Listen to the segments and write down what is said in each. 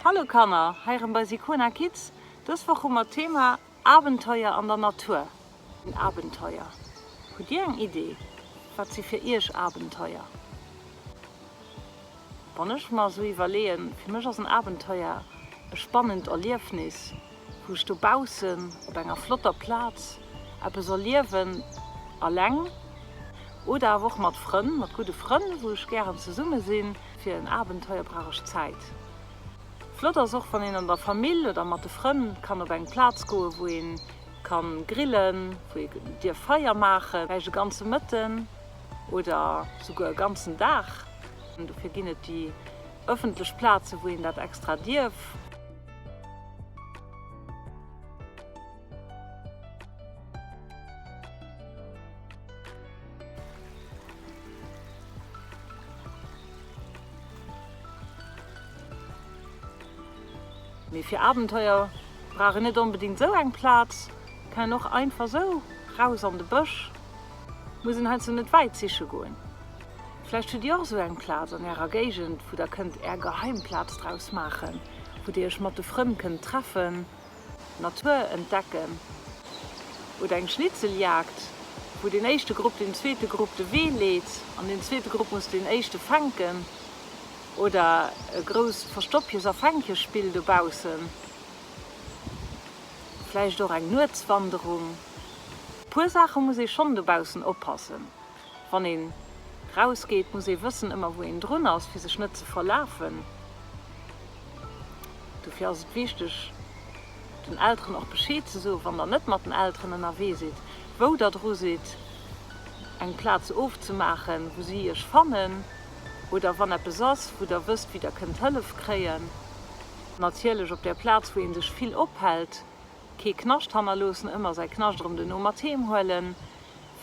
Hallo Kanner, hei erëm bei Sicona Kids. Dës Woch hu mer d'Thema Abenteuer an der Natur. Abenteuer, hutt dir eng Idee? Wat si fir iech Abenteuer? Wann ech mer esou iwwerleeën, fir mech ass en Abenteuer e spannend Erliefnis, wou ech dobaussen op enger flotter Plaz eppes erliewen, alleng oder awer och mat Frënn, mat gudde Frënn, wou ech gären zesumme sinn. Fir en Abenteuer brauch ech Zäit. Flott ass och, wann een an der Famill oder mat de Frënn kann op eng Plaz goen, wou een kann grillen, wou ee dierf Feier maachen, vläicht e ganze Mëtten oder souguer e ganzen Dag. Dofir ginn et déi ëffentlech Plazen, wou een dat extra dierf. Mee fir Abenteuer brauch een net onbedingt esou eng Plaz, kann een och einfach esou raus an de Bësch, muss een heiansdo net wäit siche goen. Vläicht hutt dir och esou eng Plaz an ärer Géigend, wou der kënnt är Geheimplaz draus maachen, wou dir iech mat de Frënn kënnt treffen. D'Natur entdecken oder eng Schnitzeljagd, wou deen éischte Grupp dem zweete Grupp de Wee leet an deen zweete Grupp muss deen éischte fänken oder e grousst Verstoppjes a Fänkjespill dobaussen, vläicht och eng Nuetswanderung. Puer Saache muss ee schonn dobaussen oppassen. Wann een raus geet, muss ee wëssen ëmmer wou een drun ass, fir sech net ze verlafen. Dofir ass et wichteg den Elteren och Bescheed ze soen, wann der net mat den Elteren ënnerwee sidd, wou der dru sidd, eng Plaz ofzemaachen, wou si iech fannen, oder wann eppes ass, wou der wësst, wéi der kënnt Hëllef kréien. Natierlech op där Plaz, wou ee sech vill ophält, kee Knascht hannerloossen, ëmmer säi Knascht erëm duerno mat heem huelen.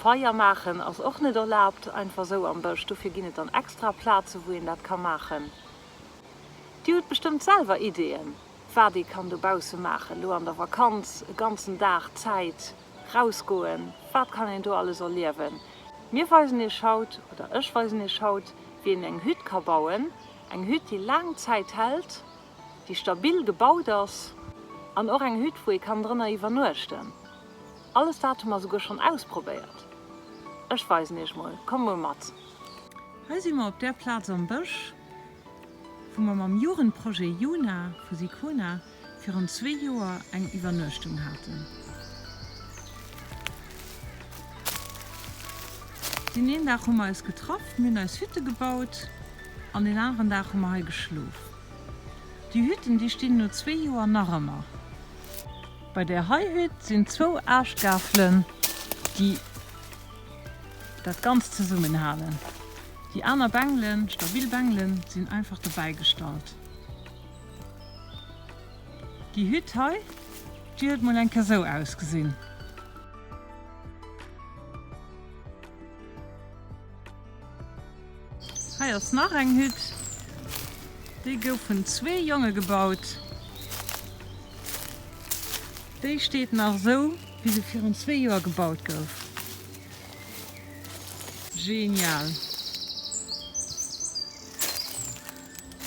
Feier maachen ass och net erlaabt, einfach sou am Bësch. Dofir ginn et dann extra Plaze wou een dat ka maachen. Dir hutt bestëmmt selwer Ideeën, wat ee kann dobausse maachen, lo an der Vakanz, e ganzen Dag Zäit, rausgoen, wat kann een do alles erliewen? Mir weisen iech haut, oder ech weisen iech haut, wéi een eng Hütt ka bauen, eng Hütt déi laang Zäit hält, déi stabil gebaut ass an och eng Hütt wou ee kann drënner iwwernuechten. Alles dat hu mer souguer schonn ausprobéiert. Ech weisen iech mol, kommt mol mat. Hei si mer op där Plaz am Bësch, wou mer mam Jugendprojet Juna vu Sicona virun zwee Joer eng Iwwernuechtung haten. Deen een Dag hu mer eis getraff, mir hunn eis Hütte gebaut an deen aneren Dag hu mer hei geschlof. Déi Hütten, déi stinn no zwee Joer nach ëmmer. Bei där hei Hütt sinn zwou Aaschtgafelen, déi dat Ganzt zesummenhalen. Déi aner Bengelen, stabil Bengelen, sinn einfach dobäi gestallt. Déi Hütt hei, déi huet mol eng Kéier sou ausgesinn. Hei ass nach eng Hütt, déi gouf vun zwee Jonge gebaut. Déi steet nach esou, wéi se virun zwee Joer gebaut gouf. Genial!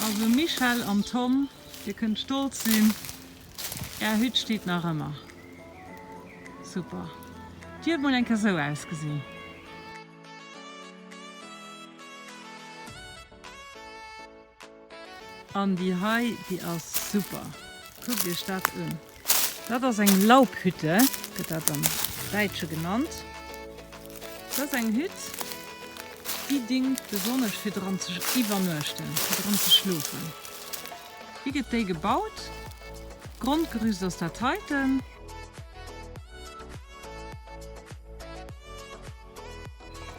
Also Michèle an Tom, dir kënnt stolz sinn, är Hütt steet nach ëmmer. Super! Déi huet mol eng Kéier esou ausgesinn. An déi hei, déi ass super. Kuckt iech dat un. Dat ass eng Laubhütte, gëtt dat am Däitsche genannt. Dat ass eng Hütt, déi dingt besonnesch fir dran ze iwwernuechten, fir dran ze schlofen. Wéi gëtt déi gebaut? D'Grondgerüst ass dat heiten.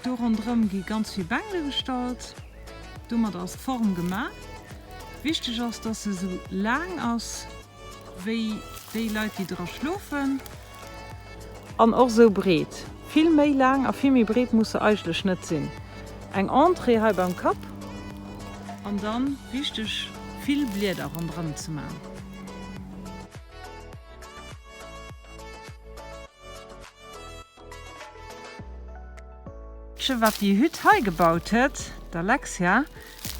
Do ronderëm gi ganz vill Bengele gestallt. Domadder ass d'Form gemaach. Wichteg ass, dass se esou laang ass wéi déi Leit, déi dra schlofen. An och esou breet. Vill méi laang a vill méi breet muss se eigentlech net sinn. Eng Entrée hei beim Kapp an dann, wichteg, vill Blieder ronderëm ze man. Wat déi Hütt hei gebaut huet, d'Alexia,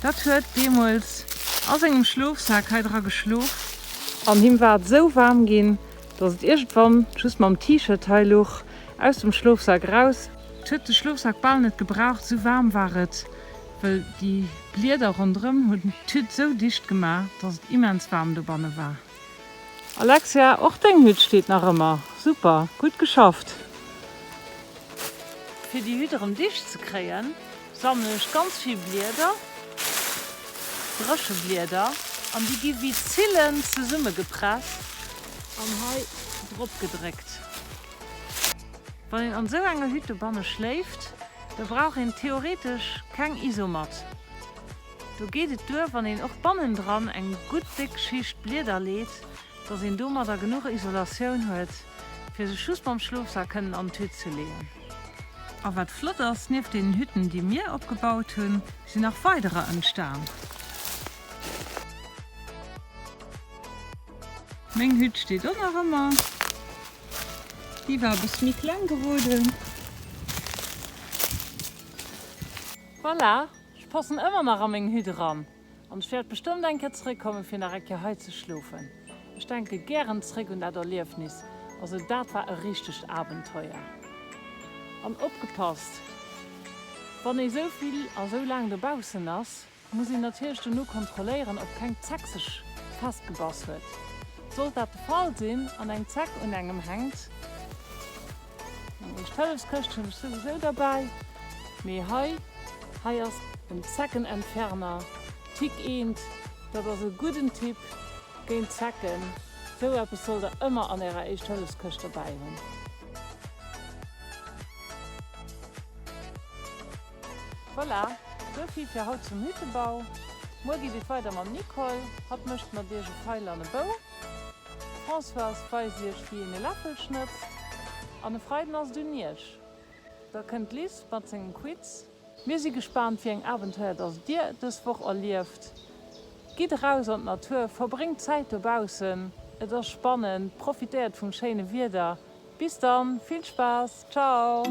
dat huet deemools. A sengem Schlofsak hei dra geschlof. An him war et esou waarm ginn, dass et iergendwann just mam T-Shirt hei luch, aus dem Schlofsak eraus. Et huet de Schlofsak bal net gebraucht, esou waarm war et, well déi Blieder ronderëm hunn d'Hütt esou dicht gemaach, dass et immens waarm dobanne war. Alexia, och deng Hütt steet nach ëmmer. Super, gutt geschafft! Fir déi Hütt erëm dicht ze kréien, sammelen ech ganz vill Blieder, dréche Blieder, an déi gi wéi Zillen zesummegepresst an hei drop gedréckt. Wann een an esou enger Hütt dobanne schléift, da brauch een theoretesch keng Isomatt. Do geet et duer, wann een och bannendran eng gutt déck Schicht Blieder leet, dass een domadder genuch Isolatioun huet, fir sech just mam Schlofsak kënnen an d'Hütt ze leeën. A wat flott ass, nieft deenen Hütten, déi mir opgebaut hunn, sinn nach weiderer entstan. Meng Hütt steet och nach ëmmer. Déi war e bësse méi kleng geroden. Voilà! Ech passen ëmmer nach a meng Hütt eran an ech wäert bestëmmt eng Kéier zeréckkommen, fir nach eng Kéier hei ze schlofen. Ech denke gären zeréck un dat Erliefnis, also dat war e richtegt Abenteuer. An opgepasst, wann ee sou vill a sou laang dobaussen ass, muss een natierlech dono kontrolléieren, ob keng Zeck sech festgebass huet. Sollt dat de Fall sinn an eng Zeck un engem hänkt, Meng Éischt-Hëllefskëscht hunn ech souwisou derbäi, mee hei, hei ass en Zeckenentferner, Tick eent, dat ass e gudden Tipp géint Zecken. Sou eppes sollt der ëmmer an ärer Éischt-Hëllefskëscht derbäi hunn. Voilà, sou vill fir haut zum Hüttebau. Muer geet et weider mam Nicole, hatt mécht mat iech e Feil an e Bou. D'Françoise weist iech wéi een e Läffel schnëtzt an e Freiden ass et un iech. Da kënnt d'Liz mat sengem Quiz. Mir si gespaant wéi eng Abenteuer dass dir dës Woch erlieft. Gitt eraus an d'Natur, verbréngt Zäit dobaussen, et ass spannend, profitéiert vum schéine Wieder. Bis dann, vill Spaass, ciao!